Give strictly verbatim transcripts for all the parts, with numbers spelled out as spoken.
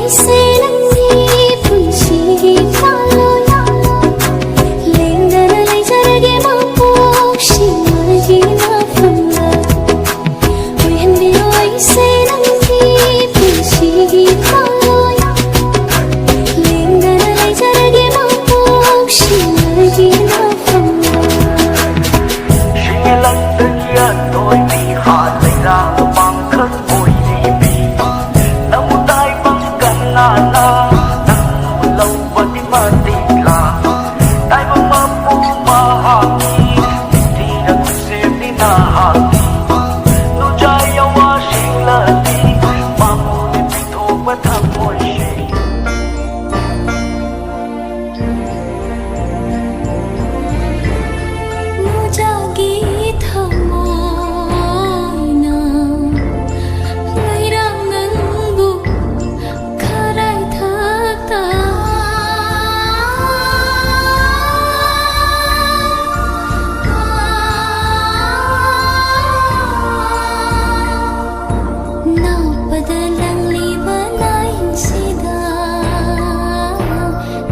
ꯁꯦ ꯅꯪꯒꯤ ꯄꯨꯟꯁꯤꯒꯤ ꯄꯥꯂꯣꯏꯅ ꯂꯦꯡꯗꯅ ꯂꯩꯖꯔꯒꯦ ꯃꯄꯣꯛꯁꯤꯃꯒꯤ ꯅꯥꯐꯝꯗ꯫ ꯑꯣꯏꯍꯟꯕꯤꯌꯣ ꯑꯩꯁꯦ ꯅꯪꯒꯤ ꯄꯨꯟꯁꯤꯒꯤ ꯄꯥꯂꯣꯏꯅ ꯂꯦꯡꯗꯅ ꯂꯩꯖꯔꯒꯦ ꯃꯄꯣꯛꯁꯤꯃꯒꯤ ꯅꯥꯐꯝꯗ꯫ ꯁꯤꯒꯤ ꯂꯝꯗꯒꯤ ꯑꯊꯣꯏꯕꯤ ꯍꯥꯠ ꯂꯩꯔꯥ ꯄꯥꯡꯈꯪ ꯑꯣꯏꯔꯤꯕꯤ ꯅꯪꯕꯨ ꯇꯥꯏꯕꯪ ꯀꯅꯥꯅ ꯅꯪꯕꯨ ꯂꯧꯕꯗꯤ ꯃꯇꯤꯛꯂꯥ? ꯇꯥꯏꯕꯪ ꯃꯄꯨ ꯃꯍꯥꯛꯀꯤ ꯊꯤꯔꯛꯄꯁꯦ ꯅꯍꯥꯛꯀꯤ ꯅꯨꯡꯖꯥ ꯌꯥꯋꯥꯁꯤꯡꯂꯗꯤ ꯃꯥꯕꯨꯗꯤ ꯄꯤꯊꯣꯛꯄ ꯊꯝꯃꯣꯏꯁꯦ꯫ ꯅꯨꯡꯖꯥꯒꯤ ꯊꯃꯣꯏꯅ ꯂꯩꯔꯥꯡ ꯅꯪꯕꯨ ꯈꯔꯥꯏ ꯊꯛꯇ ꯅꯥꯎꯄꯗ ꯂꯪꯂꯤꯕ ꯂꯥꯏꯁꯤꯗ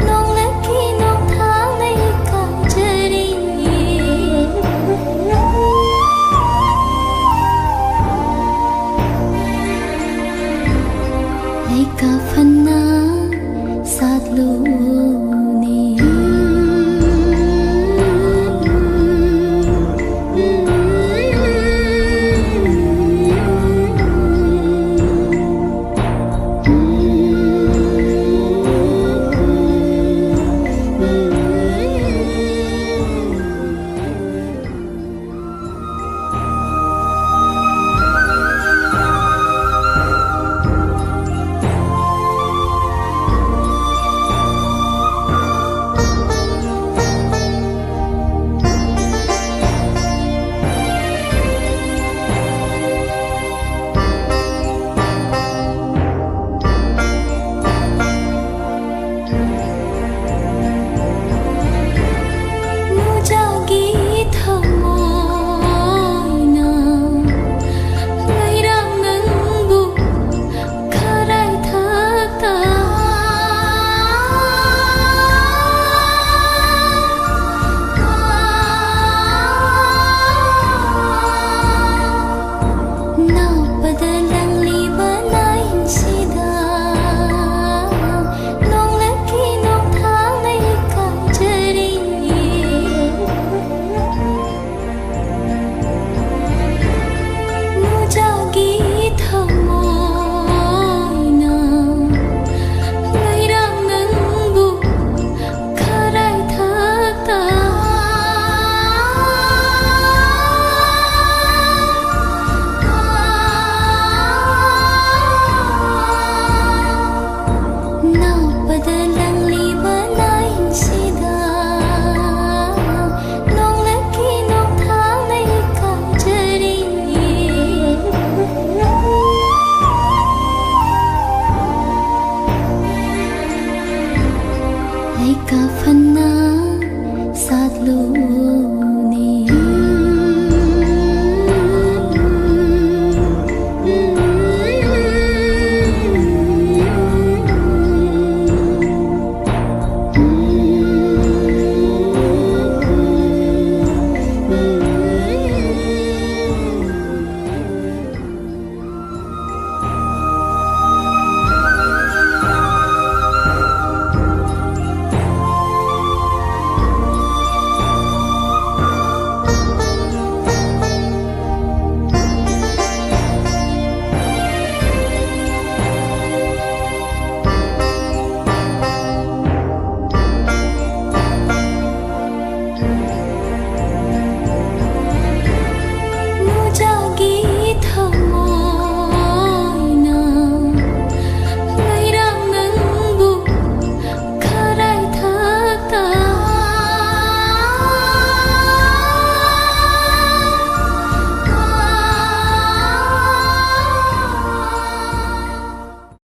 ꯅꯣꯡꯂꯛꯀꯤ ꯅꯣꯡꯊꯥꯡꯅ ꯏꯀꯥꯏꯖꯔꯤ꯫ ꯂꯩꯀꯥ ꯐꯅ ꯁꯥꯠꯂꯨ꯫